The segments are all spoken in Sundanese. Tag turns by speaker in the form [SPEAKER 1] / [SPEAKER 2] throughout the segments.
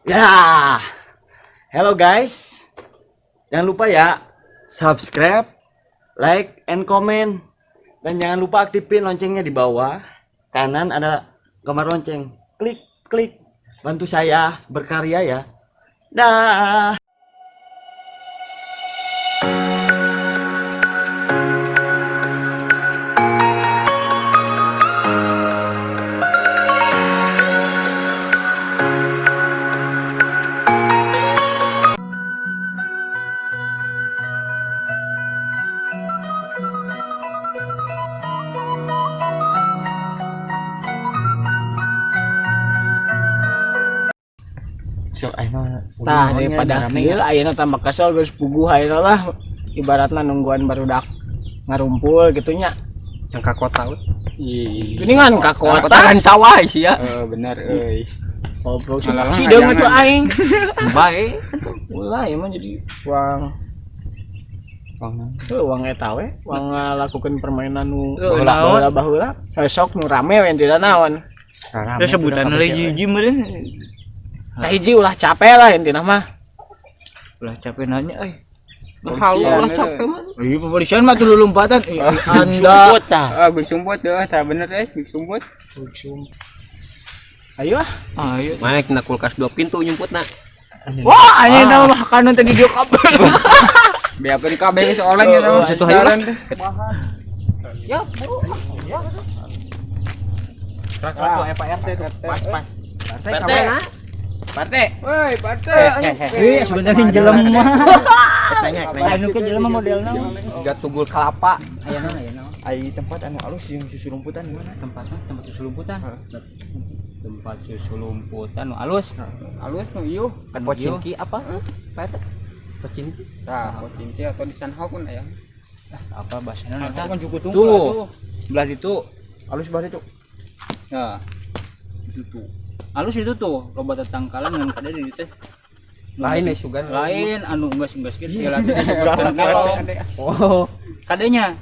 [SPEAKER 1] Ya. Hello guys. Jangan lupa ya subscribe, like, and comment. Dan jangan lupa aktifin loncengnya di bawah. Kanan ada gambar lonceng. Klik, klik. Bantu saya berkarya ya. Dah.
[SPEAKER 2] So, ayeuna.
[SPEAKER 3] Tah, daripada kieu ayeuna tambah kesel, geus puguh ayeuna lah, ibaratna nungguan barudak ngarumpul gitu nya.
[SPEAKER 2] Yang ka kota we.
[SPEAKER 3] Ini kan ka kota.
[SPEAKER 2] Kota kan sawah sih ya.
[SPEAKER 4] Eh, bener euy.
[SPEAKER 3] Ngobrol sih.
[SPEAKER 4] Malah
[SPEAKER 3] Hideung
[SPEAKER 4] hayangan.
[SPEAKER 3] atuh aing.
[SPEAKER 2] Bae.
[SPEAKER 3] Ulah emang jadi uang. Heuh, uang eta we, uang ngalakukeun permainan nu
[SPEAKER 2] Baheula.
[SPEAKER 3] baheula baheula. Sok nu rame we tidak naon.
[SPEAKER 2] Ada sebutan lagi hiji meureun.
[SPEAKER 3] Tah, hiji ulah capek lah intina mah.
[SPEAKER 2] Ulah capek nanya euy.
[SPEAKER 4] Halu
[SPEAKER 2] Ulah
[SPEAKER 4] lah
[SPEAKER 2] capek mah.
[SPEAKER 3] Iya, kepolisian mah tuh lompatan. Anda.
[SPEAKER 4] Ah, gue sumput deh, tah bener euy, gue sumput.
[SPEAKER 3] Ayo ah.
[SPEAKER 2] Ayo.
[SPEAKER 5] Mana kena kulkas dua pintu nyumputna.
[SPEAKER 3] Wah, anjing tahu makanan tadi dia kabeh.
[SPEAKER 4] Biarkan kabeh geus oleng ya tah.
[SPEAKER 5] Situ hayu lah.
[SPEAKER 3] Ya, buru. Ya.
[SPEAKER 2] Pak RT tuh. Pas pas.
[SPEAKER 5] RT.
[SPEAKER 2] RT.
[SPEAKER 4] Woi, Pak RT.
[SPEAKER 2] Eh, sebenarnya jelema. Anu ke jelema modelna.
[SPEAKER 4] Jiga tugul kelapa.
[SPEAKER 2] Aya naon, aya naon?
[SPEAKER 4] Ai tempat anu alus jeung susu rumputan di mana?
[SPEAKER 2] Tempatnya tempat susu lumputan. Tempat susu lumputan nu alus.
[SPEAKER 4] Alus nu ieu.
[SPEAKER 2] Kan
[SPEAKER 5] Pocinki apa? Pak RT. Pocinki.
[SPEAKER 4] Tah, Pocinki atau di Sanhok pun aya.
[SPEAKER 2] Apa bahasana eta?
[SPEAKER 4] Kan cukup
[SPEAKER 2] Tuh. Sebelah itu.
[SPEAKER 4] Alus banget itu.
[SPEAKER 2] Ya.
[SPEAKER 4] Itu tuh.
[SPEAKER 2] Alus itu tuh, loba tetangkalan ngan kada di dieu teh.
[SPEAKER 4] Lain eh sugan.
[SPEAKER 2] Lain anu geus-geus kieu disebutkeun kelong.
[SPEAKER 5] Oh.
[SPEAKER 2] Kadenya.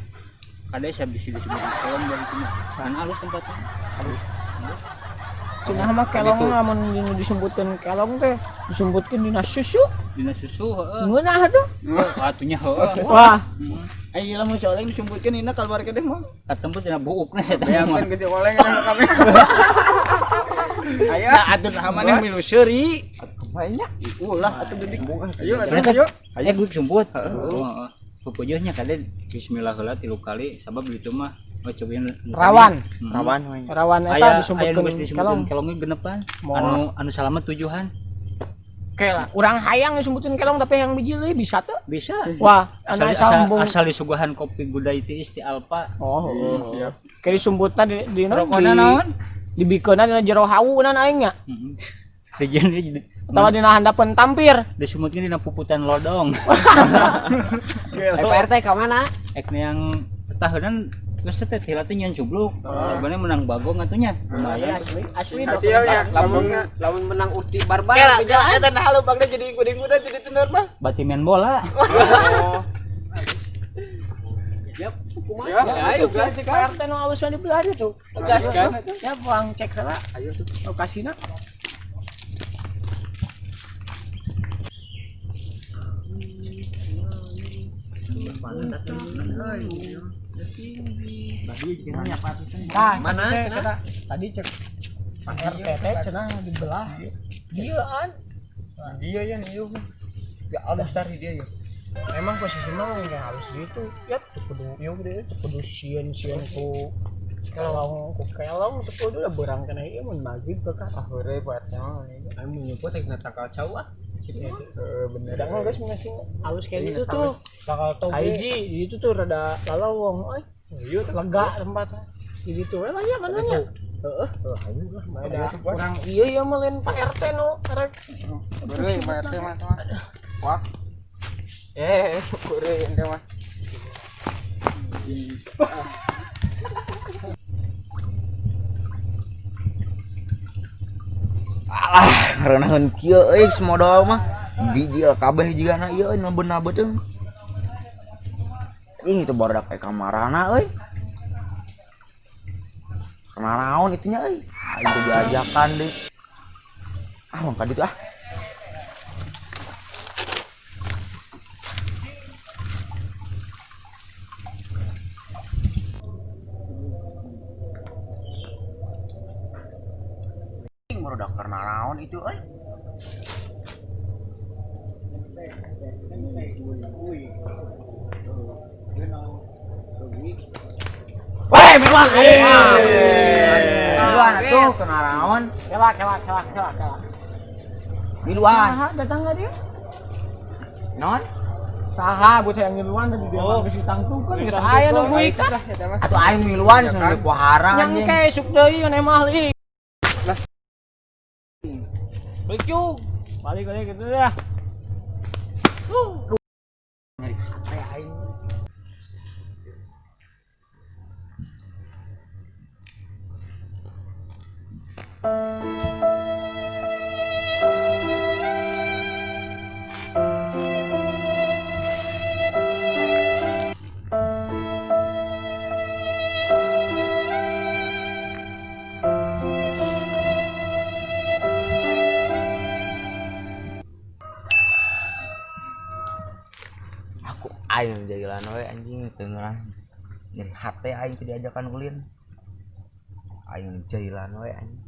[SPEAKER 2] Kade saya bisa disebut kelong dari sini. Kan alus tempatnya.
[SPEAKER 3] Cenah mah kelong lamun jeung disebutkeun kelong teh disebutkeun dina susu.
[SPEAKER 2] Dina susu heeh.
[SPEAKER 3] Ngeunah tuh.
[SPEAKER 2] Atunya heeh.
[SPEAKER 3] Wah. Ayo lamun soalnya disebutkeun dina keluar kedeh mah.
[SPEAKER 2] Katempet dina buukna saya teh.
[SPEAKER 4] Biarkan geus oleng kan kabeh. Ayo.
[SPEAKER 3] Nah, atuh nah maneh milu seuri.
[SPEAKER 4] Banyak.
[SPEAKER 3] Ulah atuh gede.
[SPEAKER 4] Ayo, atuh, ayo.
[SPEAKER 2] Ayo gue sumput. Heeh. Pupujuhnya kade bismillah heula tilu kali sabab itu mah oh cobain
[SPEAKER 3] Rawan.
[SPEAKER 2] Rawan.
[SPEAKER 3] Rawan eta
[SPEAKER 2] Aya aya nu
[SPEAKER 3] disebutkeun
[SPEAKER 2] geus disebutkeun
[SPEAKER 3] kelong.
[SPEAKER 2] kelongnya genepan.
[SPEAKER 3] Moal.
[SPEAKER 2] Anu anu salamet tujuhan.
[SPEAKER 3] Oke lah, urang hayang disebutkeun kelong tapi yang biji leuwih bisa tuh.
[SPEAKER 2] Bisa.
[SPEAKER 3] Wah,
[SPEAKER 2] Asal,
[SPEAKER 3] anu
[SPEAKER 2] asal,
[SPEAKER 3] sambung.
[SPEAKER 2] asal disuguhan kopi gudai tiis ti Alfa.
[SPEAKER 3] Oh, siap. Kayak disumbutna di
[SPEAKER 2] Rokona naon?
[SPEAKER 3] Dibikeunna dina jero hawu nan aing nya.
[SPEAKER 2] Heeh. Dijieun
[SPEAKER 3] Atawa dina handapeun tampir.
[SPEAKER 2] disumutkeun dina puputan lodong.
[SPEAKER 5] Eh, Pak RT ka mana?
[SPEAKER 2] Ek yang tetahunan geus teh heula teh nyeun cubluk. Sebenarnya menang bagong atunya. Lumayan.
[SPEAKER 3] Asli, asli
[SPEAKER 4] Hasilnya
[SPEAKER 5] Lamun lamun menang uti barbar.
[SPEAKER 3] Kela, kela, eta nah halu bangna jadi ingkut-ingkutan jadi tenor mah.
[SPEAKER 2] Bati main bola.
[SPEAKER 4] Siap.
[SPEAKER 3] Ayo, gas si Pak RT nu alus mah di belah dieu tuh. Gas kan? Ya, buang cek heula. Ayo tuh. Lokasina. Nah,
[SPEAKER 5] Mana,
[SPEAKER 3] teh,
[SPEAKER 5] cenah?
[SPEAKER 3] kita- tadi cek Pak RT teh cenah di belah. Dia an.
[SPEAKER 4] Dia ya nih, ieu. Ya alus tari dia ya.
[SPEAKER 3] Emang posisi mah yang halus gitu. Ya tuh kudu ieu gede, tuh kudu sieun-sieun ku kelong, ku kelong tuh kudu lah berang kana ieu mun maghrib ke ka.
[SPEAKER 4] Ah, heureuy Pak RT mah.
[SPEAKER 5] Aing mau nyumput rek tangkal cau ah.
[SPEAKER 4] Heeh, bener.
[SPEAKER 3] Jangan guys masih halus kayak gitu tuh.
[SPEAKER 4] Tangkal toge.
[SPEAKER 3] Hiji itu tuh rada lalawong euy.
[SPEAKER 4] Iya,
[SPEAKER 3] Lega tempatnya. Jadi tuh we lah ya mananya. Heeh.
[SPEAKER 4] Ayo lah,
[SPEAKER 3] Ada kurang iya ya mah lain Pak RT nu arek
[SPEAKER 4] Heureuy Pak RT mah. Wah. Eh, heureuy ente mah.
[SPEAKER 6] Alah, reunaheun kieu euy modal mah. Bijil kabeh jigana ieu euy beuna beuteung. Ih, itu barudak aya kamarana euy. Kana naon itunya euy? Aing teh diajakan deui. Ah, mangka ditu ah. Nanaon itu euy. Weh, memang. Miluan atuh kenaraon.
[SPEAKER 3] Kela kela kela kela kela.
[SPEAKER 6] Miluan.
[SPEAKER 3] Saha datang nggak dia?
[SPEAKER 6] Non?
[SPEAKER 3] Saha bocah yang ngiluan tadi dia mah geus ditangtukeun geus aya nu buikan.
[SPEAKER 6] Atuh aing miluan cenah pohara
[SPEAKER 3] Yang
[SPEAKER 6] anjing.
[SPEAKER 3] ke esuk deui maneh mah li. Lucu. Balik balik gitu dah.
[SPEAKER 6] Nyeri hate aing. Aku aing jalan we anjing teu ngeurah. Nyeri hate aing teu diajakan ulin. Aing jailan we anjing.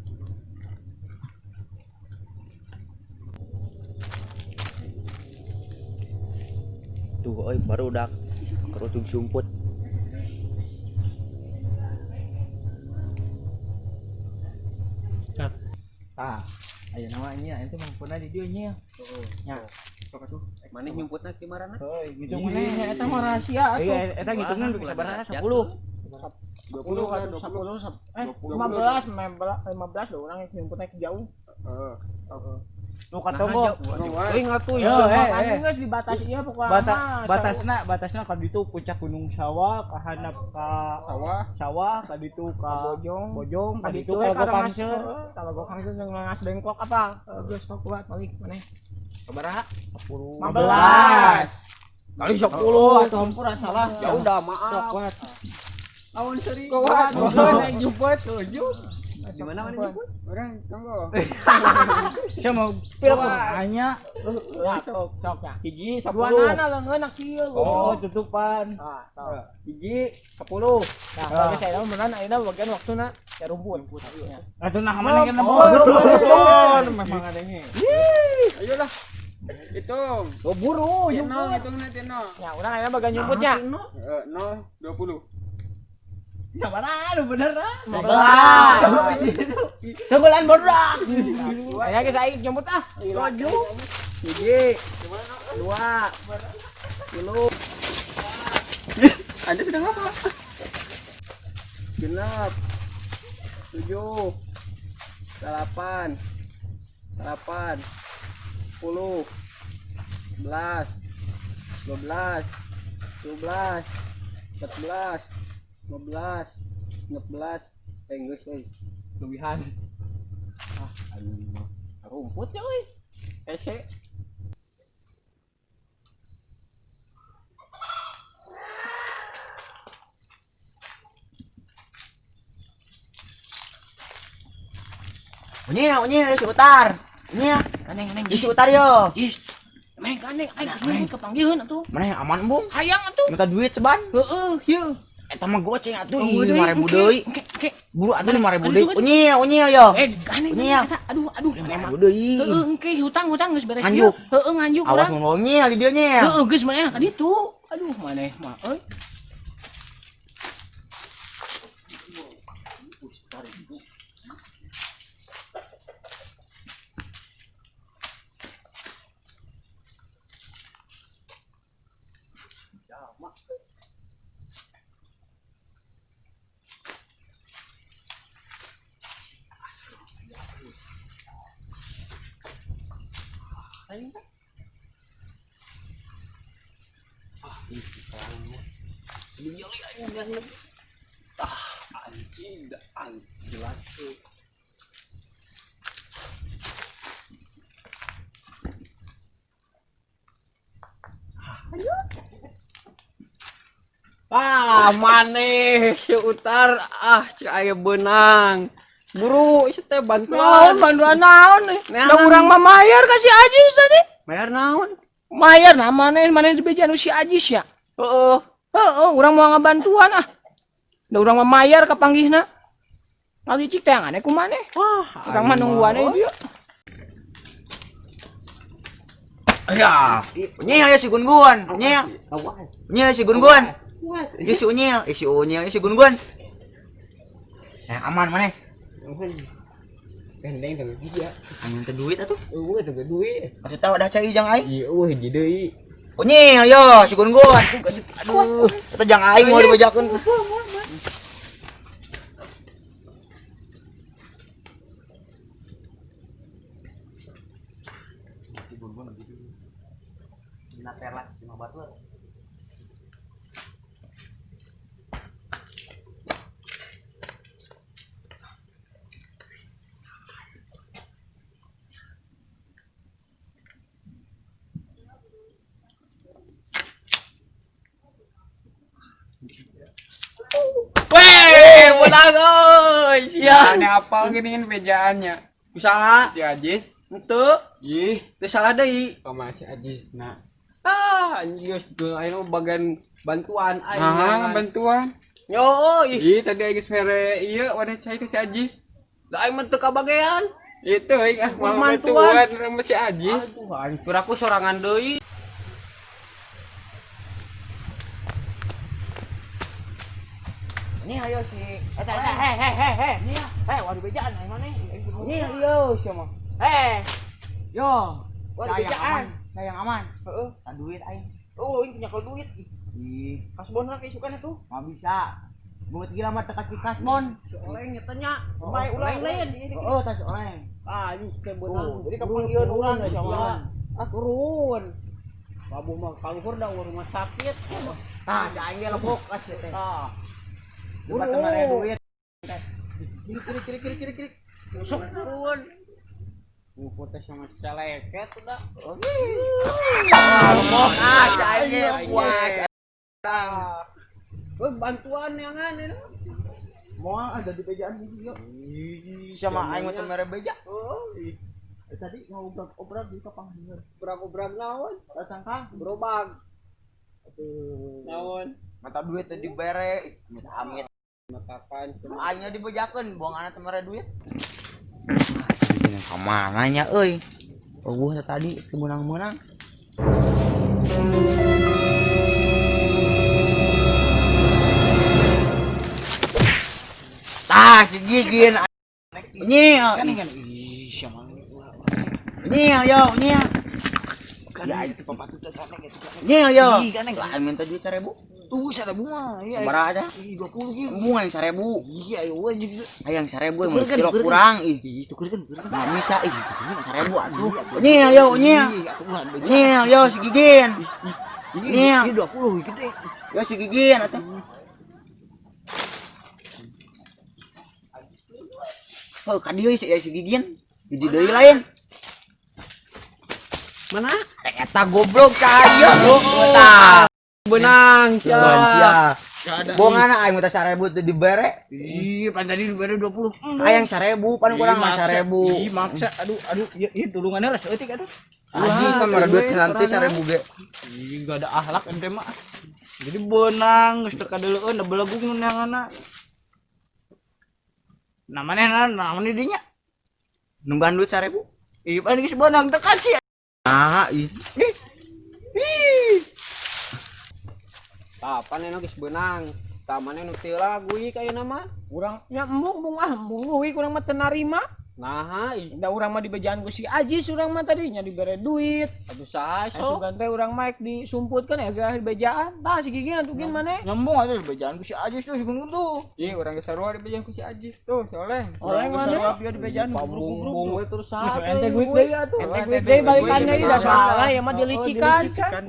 [SPEAKER 6] Tuh euy barudak kerucuk sumput.
[SPEAKER 4] Tah, aya nama nya ente mah pernah di dieu nya. Nya.
[SPEAKER 5] Sok atuh. Maneh nyumputna di marana?
[SPEAKER 4] Heuy, ngitung
[SPEAKER 3] Maneh eta mah rahasia atuh.
[SPEAKER 4] Iya, eta ngitungna dugi sabaraha 10.
[SPEAKER 3] 20 atau 10 15 15 loh orang yang nyumputnya ke jauh.
[SPEAKER 5] Heeh.
[SPEAKER 4] Nu katongo.
[SPEAKER 5] Euy ngatuh
[SPEAKER 4] Yo, eh.
[SPEAKER 3] Geus dibatasi ieu pokokna.
[SPEAKER 4] Batasna batasna ka ditu puncak Gunung Sawah, ka handap ka
[SPEAKER 5] Sawah.
[SPEAKER 4] Sawah, ka ditu ka
[SPEAKER 3] Bojong,
[SPEAKER 4] Bojong, ka
[SPEAKER 3] ka
[SPEAKER 4] ditu
[SPEAKER 3] ditu
[SPEAKER 4] ka
[SPEAKER 3] ka
[SPEAKER 4] Pangseur.
[SPEAKER 3] Kalau gua Pangseur jeung Rengas Dengklok apa? Geus sok kuat balik maneh.
[SPEAKER 5] Sabaraha?
[SPEAKER 4] 10.
[SPEAKER 3] 15.
[SPEAKER 5] Kali 10
[SPEAKER 4] atuh hampura salah.
[SPEAKER 5] Ya udah maaf.
[SPEAKER 4] Kuat.
[SPEAKER 5] Lawan seri. Kuat. Kuat jemput tujuh. Di mana mana jemput? Orang tunggu.
[SPEAKER 4] Saya mau pira hanya
[SPEAKER 3] Ya, sok sok ya.
[SPEAKER 4] hiji 10.
[SPEAKER 3] Dua nana leungeun kieu.
[SPEAKER 4] Oh, tutupan.
[SPEAKER 3] Ah, sok.
[SPEAKER 4] Hiji 10.
[SPEAKER 3] Nah, tapi saya mah beneran ayeuna bagian waktuna ya rumput. Ya.
[SPEAKER 4] Atuh nah mana kan
[SPEAKER 3] Oh,
[SPEAKER 4] memang adanya.
[SPEAKER 5] Ayolah. Hitung.
[SPEAKER 4] Oh, buru,
[SPEAKER 5] Tino, hitung nanti no.
[SPEAKER 3] Ya, urang ayeuna bagian nyumputnya.
[SPEAKER 5] No, 20.
[SPEAKER 4] Sabaraha lu bener ah?
[SPEAKER 3] 15.
[SPEAKER 4] Tunggulan bodoh.
[SPEAKER 3] Ayo geus aing nyumput ah.
[SPEAKER 4] Tujuh. Hiji. Dua. Tilu.
[SPEAKER 5] Anda sedang apa? Genap. 7 8 8 10 11 12 13 14 15 16 geus euy. Lebihan. Ah, anjing mah. Rumput ya euy. Hese.
[SPEAKER 6] Unyil, unyil, si Utar. Unyil.
[SPEAKER 3] Aneng aneng.
[SPEAKER 6] Si Utar yo.
[SPEAKER 3] Ih. Meng aneng aing geus kepanggihkeun atuh.
[SPEAKER 6] Mana aman bung?
[SPEAKER 3] Hayang atuh.
[SPEAKER 6] Minta duit ceban.
[SPEAKER 3] Heeh, ieu.
[SPEAKER 6] Eta mah goceng atuh,
[SPEAKER 3] Oh,
[SPEAKER 6] 5.000 deui.
[SPEAKER 3] Oke, oke.
[SPEAKER 6] Buru atuh 5.000 deui.
[SPEAKER 3] Aduh,
[SPEAKER 6] Unyil, unyil yo.
[SPEAKER 3] Aneh
[SPEAKER 6] Unyil.
[SPEAKER 3] eta. Aduh, aduh.
[SPEAKER 6] 5.000 deui.
[SPEAKER 3] Heeh, engke hutang-hutang geus beres
[SPEAKER 6] Nganjuk.
[SPEAKER 3] ieu. Heeh, nganjuk
[SPEAKER 6] Awas
[SPEAKER 3] urang.
[SPEAKER 6] mun unyil di dieu nya.
[SPEAKER 3] Heeh, geus maneh ka ditu. Aduh, maneh mah euy.
[SPEAKER 5] Anjing, jelas tuh. Ah, maneh si Utar, ah si aya beunang. Buru, ieu teh bantuan.
[SPEAKER 3] Naon bantuan naon? Da urang mah mayar ka si Ajis tadi.
[SPEAKER 5] Bayar naon?
[SPEAKER 3] Mayar nah maneh maneh beja nu si Ajis ya.
[SPEAKER 5] Heeh.
[SPEAKER 3] Heeh, urang mau ngabantuan ah. Da urang mah mayar ka panggihna. Kali cik teh aneh ku maneh.
[SPEAKER 5] Wah,
[SPEAKER 3] Urang mah nungguan ieu.
[SPEAKER 6] Ya. Unyil ya si Gun-Gun. Unyil. Unyil ya si Gun-Gun. Ya si Unyil, ya si Unyil, ya si Gun-Gun. Eh aman maneh.
[SPEAKER 5] Gandeng teu dia.
[SPEAKER 6] Aing teh duit atuh.
[SPEAKER 5] Eueuh teu duit.
[SPEAKER 6] Maksud tahu dah cai jang aing.
[SPEAKER 5] Iya, eueuh hiji deui.
[SPEAKER 6] Unyil yo si Gun-Gun. Aduh, eta jang aing mau dibejakeun.
[SPEAKER 5] Weh, menang euy, sia.
[SPEAKER 4] Aneh apal gini kan bejaannya.
[SPEAKER 5] Usaha
[SPEAKER 4] Si Ajis.
[SPEAKER 5] henteu,
[SPEAKER 4] Ih,
[SPEAKER 5] teu salah deui.
[SPEAKER 4] kumaha si Ajis nah.
[SPEAKER 5] Ah, anjing geus aing mah bagian bantuan aing.
[SPEAKER 4] Nah, bantuan.
[SPEAKER 5] Yo, ih,
[SPEAKER 4] Ih, tadi aing geus mere ieu wadah cai ke si Ajis.
[SPEAKER 5] da aing mah teu kabagean.
[SPEAKER 4] Itu aing ah mau
[SPEAKER 5] Bantuan.
[SPEAKER 4] bantuan sama si Ajis.
[SPEAKER 5] Aduh, aing piraku sorangan deui.
[SPEAKER 6] Ini ayo si eta eta he he he he. Heh, waduh bejaan aing maneh. Ini yo sia mah. Heh. Yo, waduh bejaan. Sayang aman. Heeh, tak duit aing.
[SPEAKER 3] Oh, ini punya duit.
[SPEAKER 6] Ih,
[SPEAKER 3] Kasbon lah isukan itu.
[SPEAKER 6] nggak bisa. Buat gila mah teka kasbon.
[SPEAKER 5] Oleng nyata nya.
[SPEAKER 3] Bae ulah
[SPEAKER 5] lain.
[SPEAKER 6] Oh, tas oleng.
[SPEAKER 5] Ah, ini teh beunang.
[SPEAKER 3] Jadi kapan ieu urang
[SPEAKER 5] sama. Ah, turun. Babu mah kaluhur da rumah sakit.
[SPEAKER 6] Tah, ja aing ge lebok kas teh.
[SPEAKER 5] Tah.
[SPEAKER 6] Debat kemarin duit.
[SPEAKER 5] Kiri kiri kiri kiri kiri kiri. Sok turun. Foto sama seleket udah.
[SPEAKER 6] Lebok ah, si aing ge puas.
[SPEAKER 5] Oh, bantuan yang aneh.
[SPEAKER 3] Moal ada di bejaan gitu yo.
[SPEAKER 6] Sama aing mah teu mere beja.
[SPEAKER 5] Oh, ih.
[SPEAKER 3] Tadi ngobrak-obrak di kapang hinger.
[SPEAKER 5] Obrak-obrak naon?
[SPEAKER 3] Datang kang.
[SPEAKER 5] Gerobak. Naon?
[SPEAKER 6] Mata duit teh dibere, amit.
[SPEAKER 5] Matakan
[SPEAKER 6] Aing dibejakeun, buang anak teu mere duit. Ka mana nya euy? Eueuh teh tadi teu meunang-meunang. Tah si Gigin. Unyil. Unyil yo, unyil.
[SPEAKER 3] Ya itu pepatut sana gitu.
[SPEAKER 6] Unyil yo. Lah minta duit 1000.
[SPEAKER 3] Tuh 1000 mah. Iya.
[SPEAKER 6] Sabaraha aja?
[SPEAKER 3] 20 gitu.
[SPEAKER 6] Embung aing 1000.
[SPEAKER 3] Iya, ayo juga.
[SPEAKER 6] Hayang 1000 emang
[SPEAKER 3] Tukerkeun,
[SPEAKER 6] kilo
[SPEAKER 3] tukerkeun.
[SPEAKER 6] kurang ih.
[SPEAKER 3] Ih, tukerkeun, tukerkeun.
[SPEAKER 6] Nggak bisa ih, 1000 atuh. Unyil yo, unyil. Unyil yo si Gigin. Unyil.
[SPEAKER 3] Iya 20 gede.
[SPEAKER 6] Yo si Gigin atuh. Oh, ka dieu si si Gigin. Hiji deui lain.
[SPEAKER 5] Mana?
[SPEAKER 6] Eta goblok cahaya. Tah.
[SPEAKER 5] Benang sia.
[SPEAKER 6] Bongana aing minta 1000 teu dibere.
[SPEAKER 3] Ih, pan tadi dibere 20.
[SPEAKER 6] Hayang 1000 pan kurang mah 1000.
[SPEAKER 3] Ih, maksa. Aduh, aduh, ieu ieu tulungannya lah saeutik atuh.
[SPEAKER 6] Anjing kan mere duit nanti 1000 ge.
[SPEAKER 3] Ih, enggak ada akhlak ente mah. Jadi benang geus teu kadeleueun da belegung nu neanganna. Namanya namanya dinya.
[SPEAKER 6] Nungguan duit 1000.
[SPEAKER 3] Ih, pan geus benang teu kaci.
[SPEAKER 6] Ah, ih.
[SPEAKER 5] Tah, pan anu geus beunang. Tah maneh nu teu lagu ieu kayeuna mah.
[SPEAKER 3] Urang nya embung embung ah embung euy kurang mah teu narima.
[SPEAKER 5] Naha ih.
[SPEAKER 3] Da urang mah dibejaan ku si Ajis urang mah tadi nya dibere duit.
[SPEAKER 5] Aduh saha sok.
[SPEAKER 3] Asugan teh urang mah disumputkeun ya geus dibejaan. Tah si Gigi antukin maneh. Nyambung atuh dibejaan ku si Ajis tuh si Gun tuh.
[SPEAKER 4] Ih, urang geus sarua dibejaan ku si Ajis tuh, si Oleng.
[SPEAKER 3] Oleng maneh. Bieu dibejaan
[SPEAKER 5] Pambung-bung we terus saha.
[SPEAKER 3] Ente duit deui atuh. Ente duit deui balikan deui da soalna ieu mah dilicikan.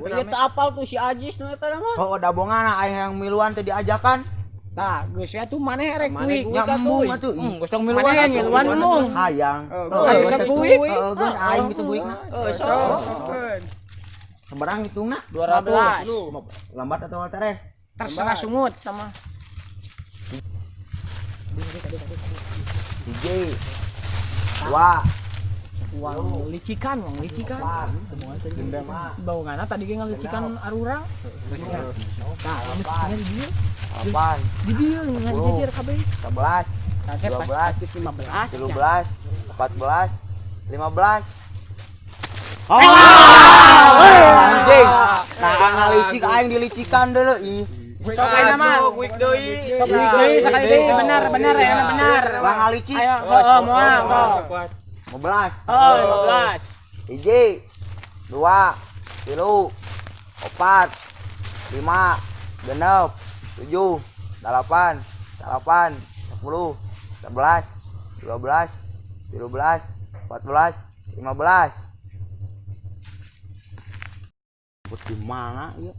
[SPEAKER 5] Ieu teu apal tuh si Ajis nu eta mah.
[SPEAKER 6] Oh, da bongana aing yang miluan teh diajakan.
[SPEAKER 3] Tah, geus ya tuh maneh rek
[SPEAKER 5] Maneh
[SPEAKER 3] kuik.
[SPEAKER 5] kuik
[SPEAKER 6] Nya embung atuh.
[SPEAKER 3] Geus tong miluan. Maneh ngiluan embung.
[SPEAKER 6] Hayang.
[SPEAKER 3] Ayo sok kuik.
[SPEAKER 6] Heeh, geus aing kitu buikna.
[SPEAKER 5] Heuh sok.
[SPEAKER 6] Seberang hitungna?
[SPEAKER 3] 200.
[SPEAKER 6] Lambat atau tereh?
[SPEAKER 3] Terserah sungut sama.
[SPEAKER 6] Hiji. Dua.
[SPEAKER 3] Uang licikan, uang licikan.
[SPEAKER 6] Lima.
[SPEAKER 3] Baungana tadi ge ngalicikan arurang. Tah, licikan di dieu.
[SPEAKER 6] Delapan.
[SPEAKER 3] Di dieu ngajejer kabeh.
[SPEAKER 6] 11.
[SPEAKER 3] Tah teh pas
[SPEAKER 6] 12.
[SPEAKER 3] 15.
[SPEAKER 6] 13. 14. 15. Anjing. Nah, ngalicik aing dilicikan deuleu ih.
[SPEAKER 5] Sok ayeuna mah.
[SPEAKER 4] Wik deui.
[SPEAKER 5] Sok wik deui sakali deui benar benar ya benar.
[SPEAKER 6] Lah ngalicik.
[SPEAKER 5] Ayo, heeh moal sok.
[SPEAKER 6] 15.
[SPEAKER 5] Heeh, 15.
[SPEAKER 6] 1 2 3 4 5 6 7 8 9 10 11 12 13 14 15. Buat di mana ya?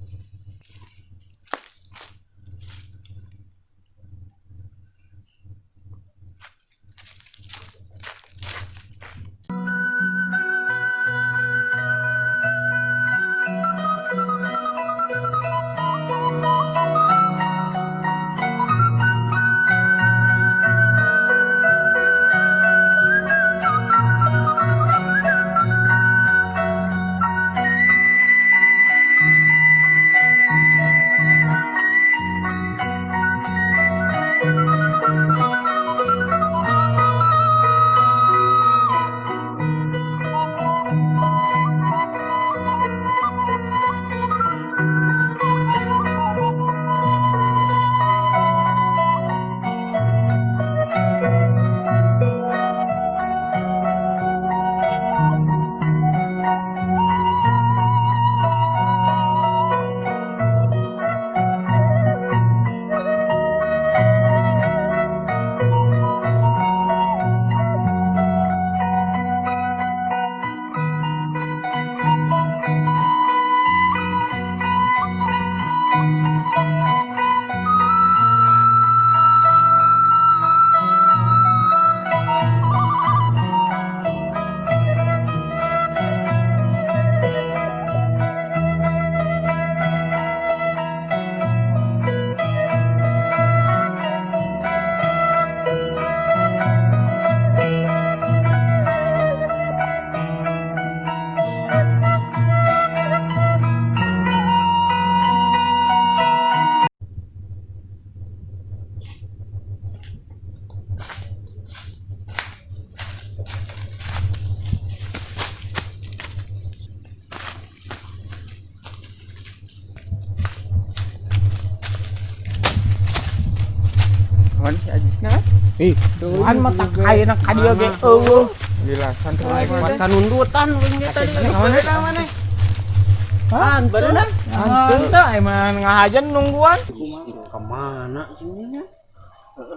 [SPEAKER 4] Mana si Ajisna kan?
[SPEAKER 5] Ih, Tuhan mah tak ayeuna ka dieu ge eueuh.
[SPEAKER 4] Gila, santai
[SPEAKER 5] Kuat kanundutan ulun ge tadi.
[SPEAKER 4] Mana?
[SPEAKER 5] Hah, bener. Henteu emang ngahajan nungguan.
[SPEAKER 2] Kemana sih nya?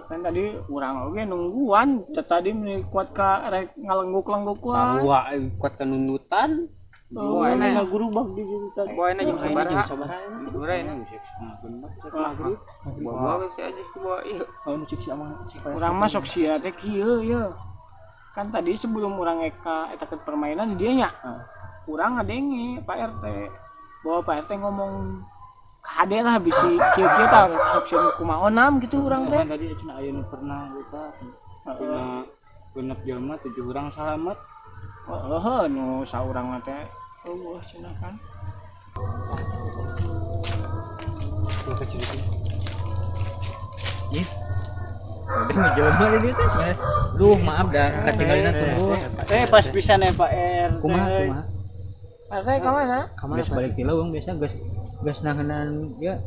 [SPEAKER 3] Kan tadi urang oge nungguan, tadi meni kuat ka rek ngalengguk-lengguk wae.
[SPEAKER 5] Sarua kuat kanundutan.
[SPEAKER 3] Oh, enak guru bang di situ tadi.
[SPEAKER 4] Bawa enak jam sabaraha?
[SPEAKER 2] Sabaraha?
[SPEAKER 4] Sabaraha enak.
[SPEAKER 3] Maghrib.
[SPEAKER 4] Bawa si Ajis ke bawa ieu.
[SPEAKER 3] Oh, nu cek si amang. Urang mah sok sia teh kieu ye. Kan tadi sebelum urang eka eta ke permainan di dieu nya. Urang ngadenge Pak RT. Bahwa Pak RT ngomong kade lah bisi kieu-kieu tah sok sieun kumaha onam gitu urang teh.
[SPEAKER 2] Kan tadi cenah aya nu pernah eta. Dina genep jelema 7 urang salamet.
[SPEAKER 3] Heeh, nu saurang mah teh eueuh cenah kan.
[SPEAKER 2] Ih. Udah ngejelema di dieu teh sebenarnya. Duh, maaf dah ketinggalan tunggu.
[SPEAKER 3] Pas pisan ya Pak RT.
[SPEAKER 2] Kumaha kumaha?
[SPEAKER 3] RT ka mana?
[SPEAKER 2] Geus balik ti leuweung biasa geus geus nahenan ya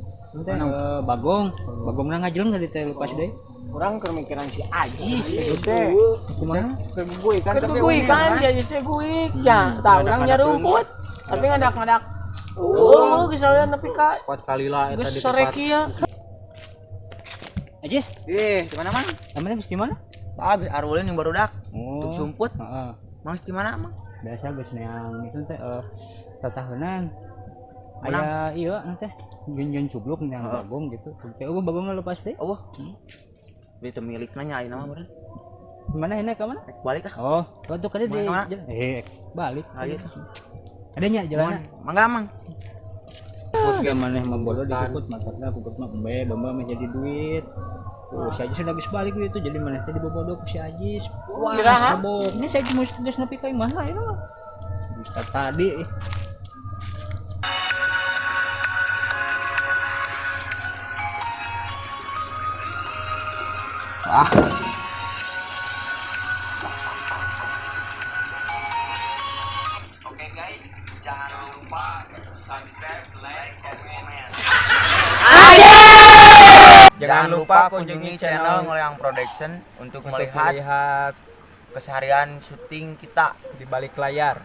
[SPEAKER 2] teh bagong. Bagongna ngajeleng tadi teh lepas deui.
[SPEAKER 3] Urang keur mikiran si Ajis ieu teh.
[SPEAKER 2] Kumaha?
[SPEAKER 4] Keguguy kan tapi
[SPEAKER 3] Keguguy kan si Ajis teh guik ya. Tah urang nyarumput. Tapi ngadak-ngadak. Eueuh geus aya nepi ka
[SPEAKER 5] Kuat kalila eta
[SPEAKER 3] geus
[SPEAKER 5] di
[SPEAKER 3] sore
[SPEAKER 5] tempat.
[SPEAKER 3] kieu.
[SPEAKER 2] Ajis,
[SPEAKER 6] Ih, di mana mang?
[SPEAKER 2] namanya geus di mana?
[SPEAKER 6] Tah, geus arulin yang barudak.
[SPEAKER 2] Oh.
[SPEAKER 6] Tuk sumput.
[SPEAKER 2] Heeh.
[SPEAKER 6] Mang di mana mang?
[SPEAKER 2] Biasa geus neang itu teh tatahenan. Aya ieu teh jun-jun cubluk neang bagong gitu. Teh eueuh bagongna lepas deui.
[SPEAKER 6] Oh. Beli teu milikna nya ayeuna mah meureun.
[SPEAKER 2] Mana enak ka mana?
[SPEAKER 6] Rek balik ah.
[SPEAKER 2] Oh, waktu kali di
[SPEAKER 6] Mana?
[SPEAKER 2] balik.
[SPEAKER 6] Ayo.
[SPEAKER 2] Ada nya jalan.
[SPEAKER 6] Mangga mang.
[SPEAKER 2] Kukut ge maneh mah bodoh dikukut matakna kukut mah embe domba mah jadi duit. Oh, si Ajis udah geus balik gitu, jadi maneh teh dibobodo ku si Ajis. Wah, sabok. Ini saya geus geus nepi ka imah ieu mah. Geus tadi.
[SPEAKER 6] Ah.
[SPEAKER 4] Oke guys.
[SPEAKER 6] Guys, jangan lupa subscribe, like, and comment.
[SPEAKER 4] Jangan lupa kunjungi channel Ngoleang Production untuk melihat
[SPEAKER 5] melihat
[SPEAKER 4] keseharian syuting kita
[SPEAKER 5] di balik layar.